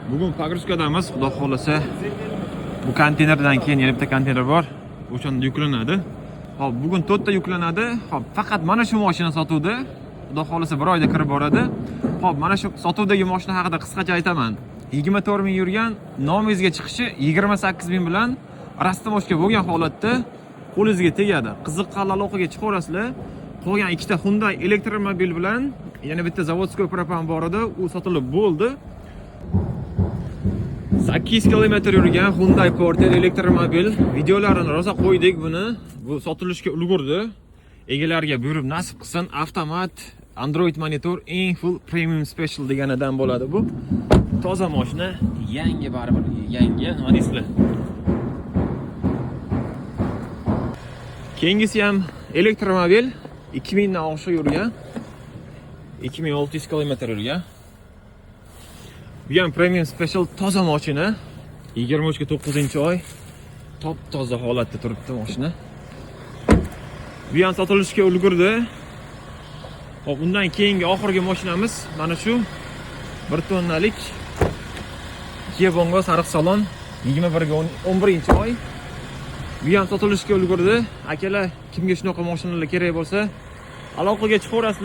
Bugun погрузка damiz, xudo xohlasa. Bu konteynerdan keyin yana bitta konteyner bor. O'shanda yuklanadi. Xo'p, bugun 4 ta yuklanadi. Xo'p, faqat mana shu mashina sotuvda. Xudo xohlasa bir oyda kirib boradi. Xo'p, mana shu sotuvdagi mashina haqida qisqacha aytaman. 24 ming yurgan, nomingizga chiqishi 28 ming bilan растаможка bo'lgan holatda qo'lingizga tegadi. Qiziqqanlar aloqaga chiqaverasizlar. Qolgan ikkita Hyundai elektromobil bilan yana bitta заводской propan bor edi, u sotilib bo'ldi. 8 kilometr yurgan Hyundai Porter elektromobil videolarini rosa qo'ydik buni. Bu sotilishga ulgurdi. Egalariga buyurib nasib qilsin. Avtomat, Android monitor, eng full premium special deganidan bo'ladi bu. Toza mashina, yangi baribir, yangi, nima deysizlar? Keyingisi ham elektromobil 2000 dan oshiq yurgan. 2600 kilometr yurgan. Bu ham premium special toza mashina. 23 ga 9-oy. Top toza holatda turibdi mashina. Bu ham sotilishga ulgurdi. Xo'p, undan keyingi oxirgi mashinamiz mana shu 1 tonnalik Kia Bongo sariq salon 21 ga 11 oy. Bu ham sotilishga ulgurdi. Akalar, kimga shunaqa mashinalar kerak bo'lsa, aloqaga chiqaverasizlar.